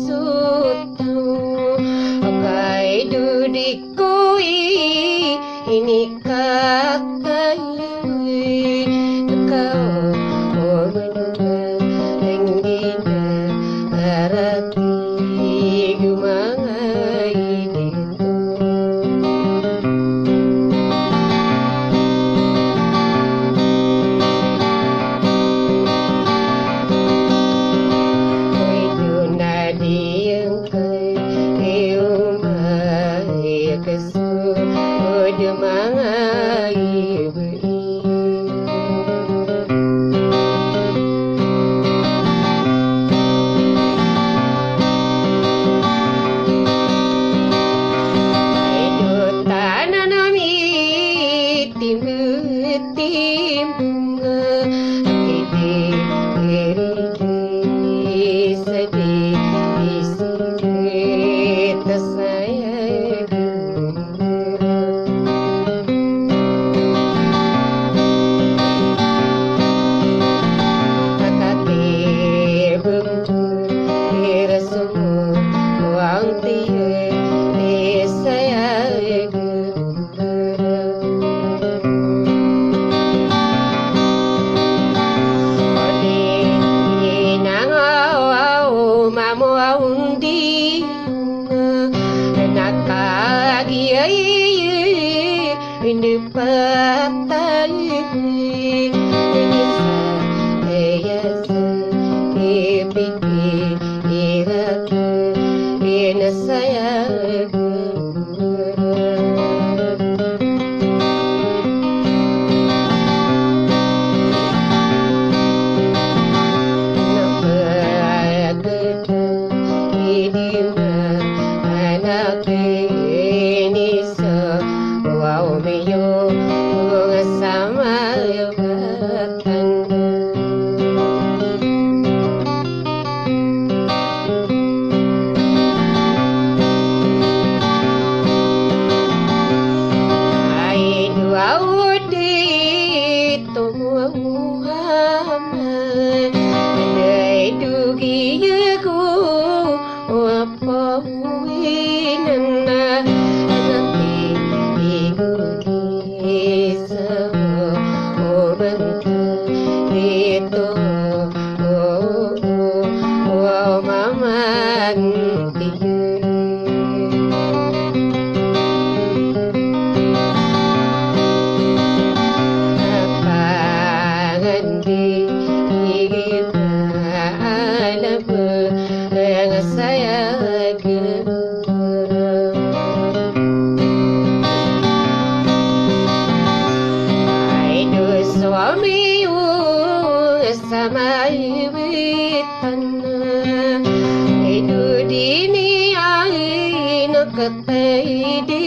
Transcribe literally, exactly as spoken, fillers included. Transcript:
Sotaw, ka i dodi ko i inikatay ka o manga lenggi na arati gomangay dito. Oy, dona diyang kay, iyo ma, iya kaso, o doma nga ibi. Ay, dota na nami timbu, timbu nga, kiti, kiri, kiri, sadi, isi, kita, saya, guru. Hindi patay, hindi sa, iya sa, ipikir, iraki, ina saya, guru. Napa, idi, ma, anak, ini, so, wow, miyo, bunga sama, batang. Ay, duwa, odi, to, Muhammad, ay, dugi, yago, Wapawinan na nati igudi sa o banta dito o, o, o mamanti. Apangan di igi pa alaba nga saya guru. Ay, do swami o sama iwitan. Ay, do dini ay nakatay di